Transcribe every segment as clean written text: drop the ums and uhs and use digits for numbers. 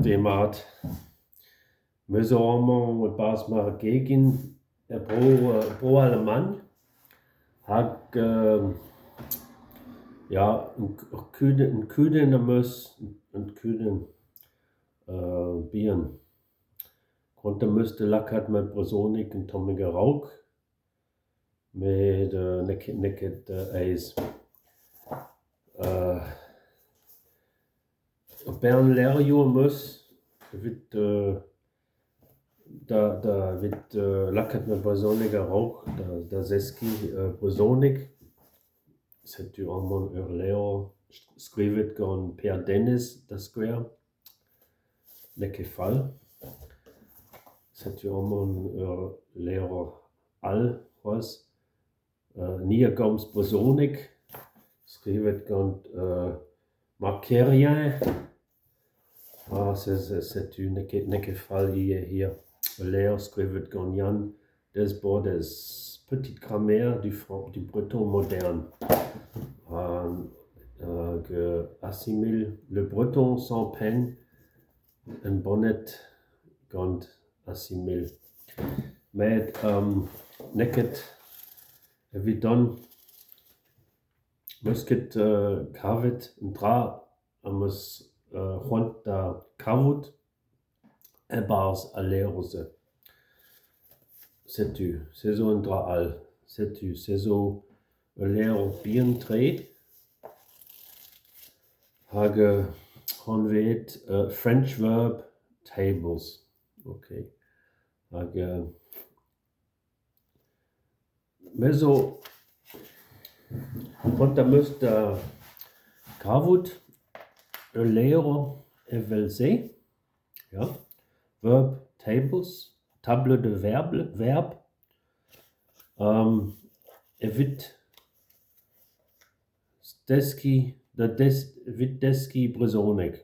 Demat. Me zo amañ e-barzh ma gegin e bro Bro-Alamagn hag ya ur kudenn un kudenn am eus, un kudenn bihan. C'hoant am eus da lakaat ma brezhoneg un tammig a-raok met n'eo ket aes. Ur bern levrioù am eus evit da da evit lakaat ma brezhoneg a-raok, da zeskiñ brezhoneg. Setu amañ ul levr skrivet gant Per Denez da skouer, n'eo ket fall. Setu amañ ul levr all c'hoazh. Ni a gomz brezhoneg, skrivet gant Mark Kerrien. Ha setu n'eo ket fall ivez hiziv. Ul levr skrivet gant Yann Desbordes, Petite grammaire du du breton moderne. Hag Assimil le breton sans peine, embannet gant Assimil. Met n'eo ket evidon 'm eus ket kavet un dra am eus c'hoant da kavout e-barzh al levr-se. Setu, se zo un dra all. Setu, se zo ul levr bihan-tre hag anvet French Verb Tables. Ok. Hag me zo c'hoant am eus da kavout ul levr evel-se, ya, Verb Tables, Table de verbe, verb, evit deskiñ da evit deskiñ brezhoneg,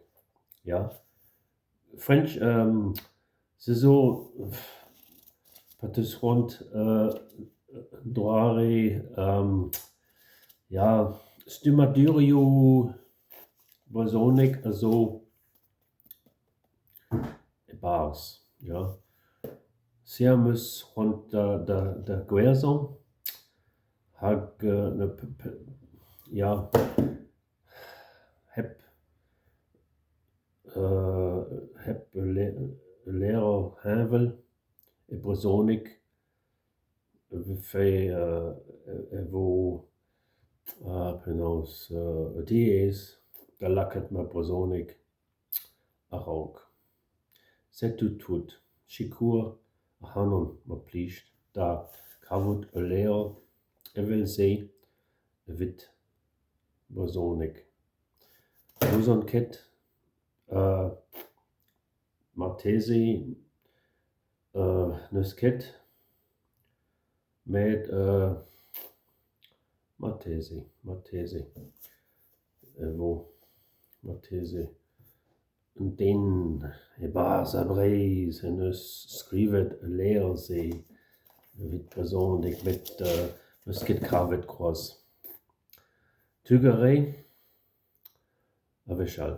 ya. French se zo pa 'teus c'hoant doare ya stummadurioù brezhoneg a zo e-barzh ya. Se am eus c'hoant da gwerzhañ hag ya hep Hep ul levr heñvel e brezhoneg e vefe e vo penaos diaes da lakaat ma brezhoneg a-raok. Setu tout. Sikour ac'hanon mar plij da kavout ul levr evel-se evit brezhoneg. N'ouzon ket marteze n'eus ket met marteze, marteze e vo marteze un den e-barzh a Breizh en deus skrivet ul levr-se evit brezhoneg met n'eus ket kavet c'hoazh. Trugarez a-wechall.